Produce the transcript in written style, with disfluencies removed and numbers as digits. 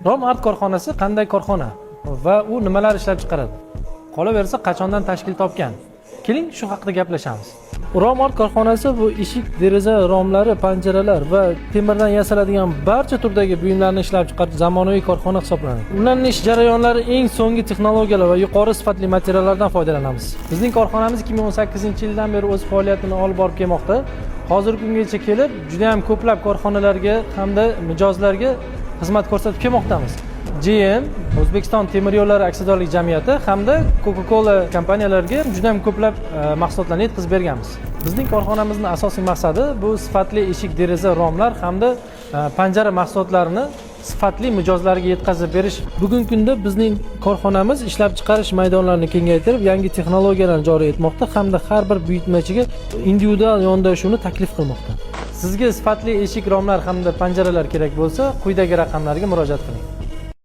Rom Art korxonasi qanday korxona va u nimalar ishlab chiqaradi? Qolaversa, qachondan tashkil topgan? Keling, shu haqida gaplashamiz. Rom Art korxonasi bu eshik, deraza romlari, panjaralar va temirdan yasaladigan barcha turdagi buyumlarni ishlab chiqaruvchi zamonaviy korxona hisoblanadi. Ularning ish jarayonlari eng so'nggi texnologiyalar va yuqori sifatli materiallardan foydalanamiz. Bizning korxonamiz 2018-yildan beri o'z faoliyatini olib borib kelmoqda. Hozirgi kungacha kelib juda ham ko'plab korxonalarga hamda mijozlarga xizmat ko'rsatib kelmoqdamiz. GM, O'zbekiston temir yo'llari aksiyadorlik jamiyati hamda Coca-Cola kompaniyalariga juda ham ko'plab mahsulotlarni yetkazib berganmiz. Bizning korxonamizning asosiy maqsadi bu sifatli eshik, deraza, romlar hamda panjara mahsulotlarini sifatli mijozlarga yetkazib berish. Bugungi kunda bizning korxonamiz ishlab chiqarish maydonlarini kengaytirib, yangi texnologiyalarni joriy etmoqda hamda har bir buyurtmachiga individual yondashuvni taklif qilmoqda. Sizga sifatli eshik, romlar hamda panjaralar kerak bo'lsa, quyidagi raqamlarga murojaat qiling.